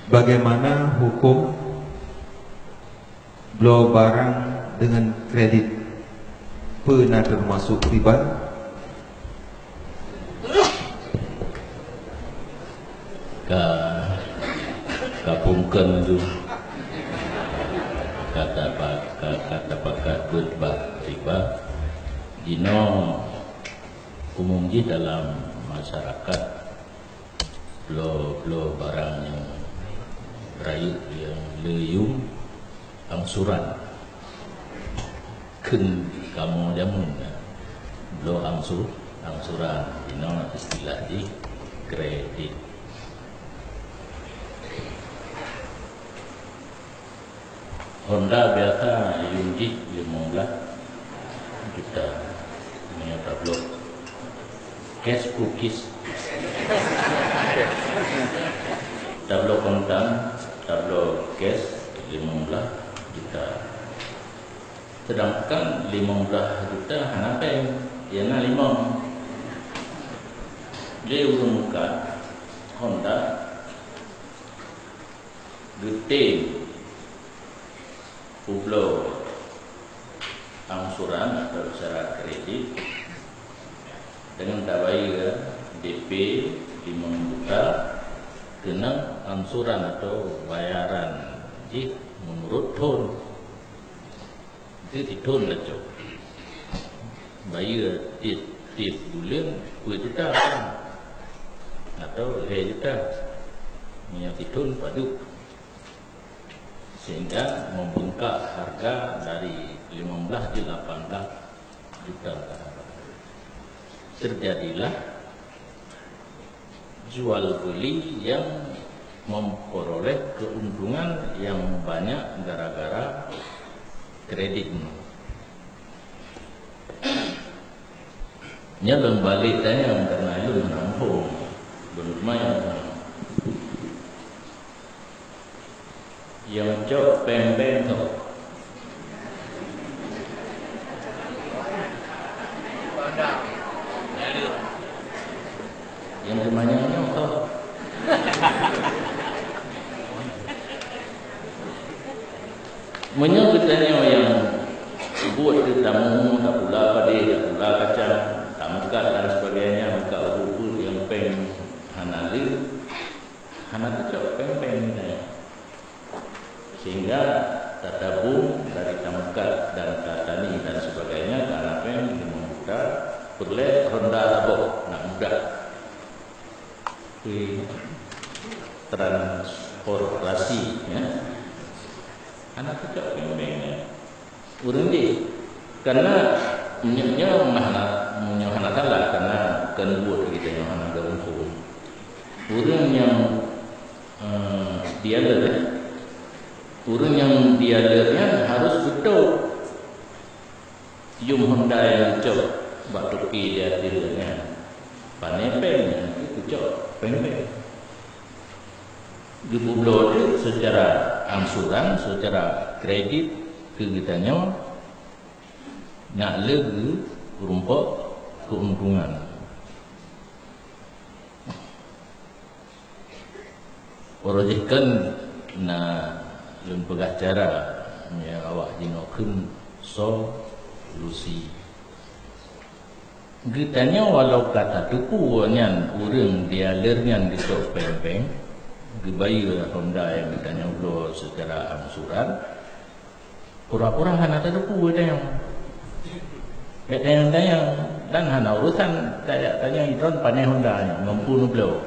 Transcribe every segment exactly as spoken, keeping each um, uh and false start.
Bagaimana hukum bloe barang dengan kredit? Peue na teumasok riba? Ka, ka pungken tu. Ka tapa-, ka, ka tapakat beuet bak riba. Jinoe umum jih dalam masyarakat, bloe-bloe barang nyang rayeuk nyang le yum angsuran. Kheun kamoe jameun, bloe angsu-, angsuran, inoe istilah jih kredit. Honda biasa yum jih limong blaih juta. Meunyoe tabloe cash, kukis. Tabloe kontan, tabloe cash limong blaih juta. Sedangkan limong blaih juta hana péng, iéna limong. Lé ureuëng mukat, Honda geutem peubloe angsuran atau secara kredit dengan tabayeue D P limong juta, keunan angsuran atau bayaran jih meunurot thon. Itu di thon lah cok. Bayeue tiep-tiep buleuen dua juta atau lhèe juta. Meunyoe di thon padub. Sehingga membengkak harga dari lima belas jadi lapan belas juta. Terjadilah jual beli yang memperoleh keuntungan yang banyak gara-gara kredit. Nyoe lôn balek tanyong karena lôn hana muphom. Lôn teuma nyang hana. Nyang cok péng-péng tho. Nyang teumanyong nyoe tho. Meunyoe geutanyoe nyang buet teuh tamu, tapula padé, tapula kacang, tameukat dan sebagainya, meukat ureuëng nyang péng hana le, hana teucok péng-péng nyan. Sehingga tatabung dari tameukat dan tatani dan sebagainya, karena péng limong juta, peureulèe Honda saboh, nak mudah. Kui transportasi, ya. Hana teucok péng-péng nyan. Ureuëng jih. Karena nyoe, nyoe hana, nyoe hana salah, karena kon buet geutanyoe hana geuhuköm. Ureuëng nyang, eh, dealer, ya. Ureuëng nyang dealer nyan harus beutôi yum Honda nyang cok bak toke di ateueh nyan. Pané péng nyan, itu cok péng-péng. Geupubloe teuk secara angsuran, secara kredit keu geutanyoe, nak lé geurumpok keuntungan. Uroe jih kan na lôn peugah cara nyang awak jinoe kheun solusi. Geutanyoe walau ka tateupeue nyan ureuëng dealer nyan geucok péng-péng, geubayeue Honda nyang geutanyoe bloe secara angsuran, pura-pura hana tateupeue tanyong. Bék tanyong-tanyong dan hana urusan tajak tanyong ilôn pané Honda nyoe, ngon peue neubloe.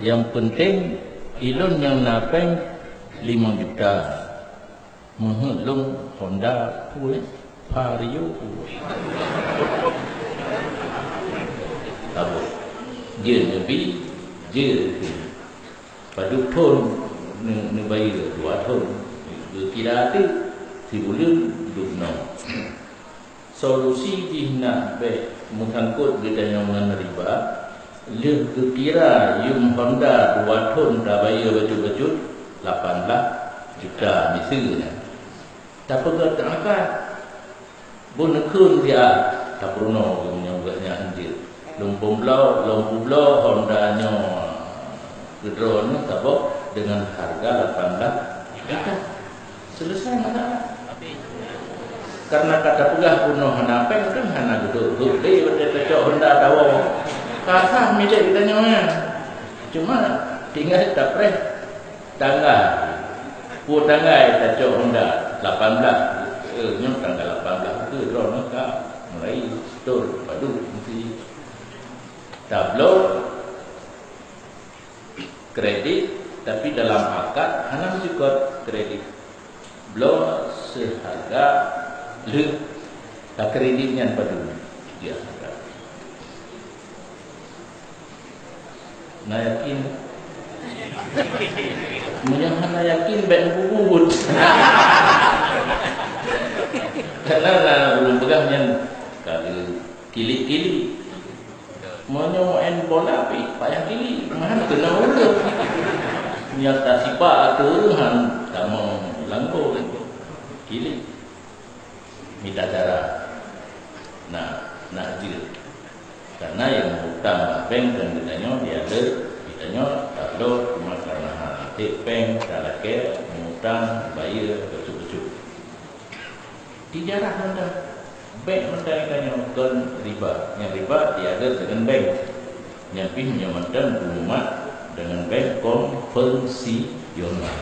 Nyang peunteng ilôn nyang na péng limong juta. Meuheuet lôn Honda pue, Vario pue. Saboh. Jeuet neubi, jeuet. Padub thon neu-, neubayeue? Dua thon. Geukira teuk sibuleuen dub nyoe. Solusi jih nak bék meusangkot geutanyoe ngon riba, lheueh geukira yum Honda dua thon tabayeue bacut-bacut lapan blaih juta miseue nyan. Tapeugöt teuangkat, beu neukheun siat, tapeurunoe geuh meunyoe geuh nyan jeuet. Lôn peubloe, lôn peubloe Honda nyoe keudroe nyoe saboh dengan harga lapan belas juta. Selesai masalah. Karena ka tapeugah bunoe hana péng, kan hana geudok-dok lé watée tacok Honda tawoe. Ka sah milék geutanyoe nyan. Cuma tinggai tapreh tanggai. Peue tanggai tacok Honda lapan belas. Eh, nyoe tanggai lapan belas tu droeneuh ka mulai setor padum meusti tabloe kredit, tapi dalam akad hana meusikot kredit. Bloe seuharga lheueh ka kredit nyan padum dia harga. Na yakin? Meunyoe hana yakin, bèk neupeubuet. Karena na ulôn peugah nyan ka lheueh kilik-kilik. Meunyoe main bola pih payah kilik, meuhan keunoe ureueng. Nyang tasipak ateueh ureueng han tamong lam gol. Kilik. Mita cara. Nah, nak jeuet. Karena nyang utang bak bank kan geutanyoe, di ada geutanyoe tabloe cuma karena hana ték bank, talakée, mengutang, bayar, bacut-bacut. Tijarah mantong. Bank mantong tanyoe kon riba. Nyang riba diatur dengan bank. Nyang pih meunyoe mantong geumat dengan bank konvensional.